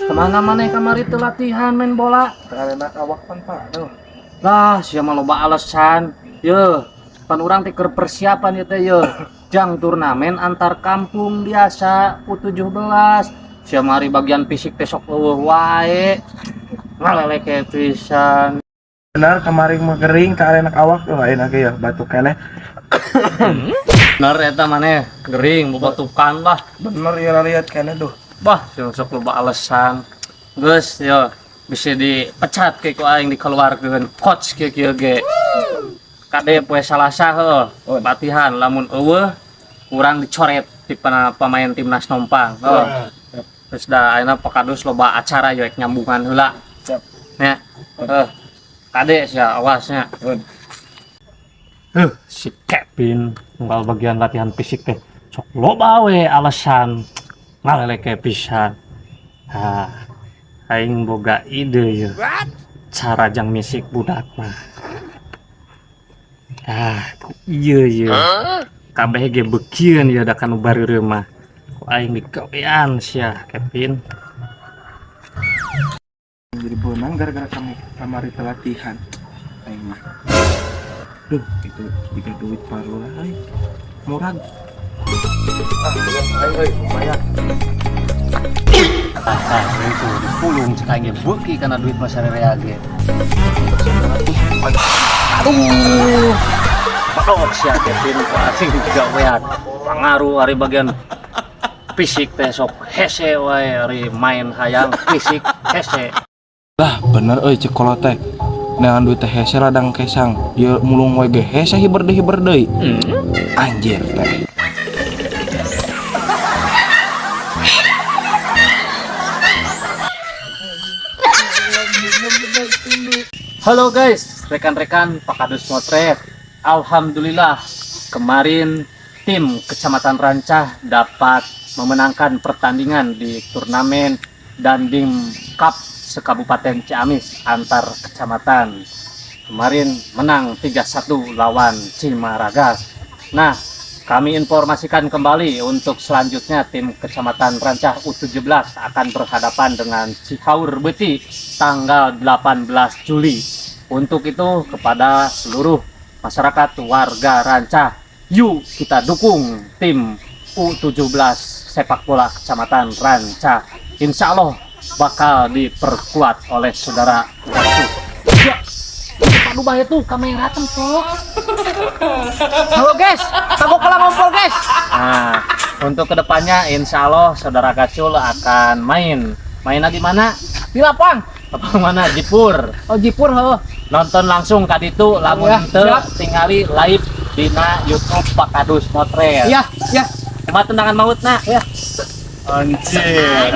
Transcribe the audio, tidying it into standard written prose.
Kemana mana kamari teu latihan main bola? Teu enak awak pan, Pak. Duh. Lah, sia mah loba alasan. Ye, pan urang teh keur persiapan ieu teh ye. Jang turnamen antar kampung biasa U17. Sia mari bagian fisik teh sok eueuh wae. Ngaleleke pisan. Benar kamari mah gering ka enak awak tuh ayeuna ge ya batuk keneh. Bener eta maneh gering bobatukan lah. Bener ya lihat keneh duh. Bah, sia sok loba alasan. Geus yo bisa dipecat ke ku aing dikeluarkeun coach kieu kieu ge. Kade poe Salasa heuh latihan lamun eueuh kurang dicoret di pemain timnas Nompang heuh. Terus da ayeuna Pak Kadus loba acara yo nyambungan heula. Siap. Nya. Heuh. Kade sia awasnya. Huh, si Kevin unggal bagian latihan fisik teh sok loba we alasan ngaleleke pisan. Hah, aing boga ide ye. Cara jang misik budak mah. Ah, ku ieu ye. Kabeh ge beukieun ye da kanu bareureuh mah. Ku aing digawean sia Kevin. Jadi bonang gara-gara kamu kamari pelatihan. Aing mah. Duh, itu tiga duit paru lah euy. Murag. Ah, belum aing euy, lumayan. Ah, itu dipulung cek aing ge beuki kana duit mah sarerea ge. Aduh. Padok sia Kevin ku aing digawean. Pangaruh ari bagian fisik teh sok hese wae ari main hayang fisik hese. Lah bener euy cek kolot teh. Neangan duit teh hese ladang kesang. Ieu mulung we ge hese hiber deui. Anjir teh. Halo guys, rekan-rekan Pak Kadus Motret. Alhamdulillah kemarin tim Kecamatan Rancah dapat memenangkan pertandingan di turnamen Dandim Cup sekabupaten Ciamis antar kecamatan. Kemarin menang 3-1 lawan Cimaragas. Nah, kami informasikan kembali untuk selanjutnya tim Kecamatan Rancah U17 akan berhadapan dengan Cihaur Beuti tanggal 18 Juli. Untuk itu kepada seluruh masyarakat warga Rancah, yuk kita dukung tim U17 sepak bola Kecamatan Rancah. Insya Allah bakal diperkuat oleh saudara Gacu. Ya, Pak Dubah itu kamera tempok. Halo guys, kagok kalah ngompol guys. Nah, untuk kedepannya insya Allah saudara Gacul akan main. Mainnya di mana? Di lapang. Lapang mana? Jipur. Oh Jipur, heuh. Nonton langsung ka ditu lamun Ya, teu siap. tingali live dina YouTube Pak Kadus Motret. Iya, iya. Kumaha tendangan mautna? Ya. Anjir.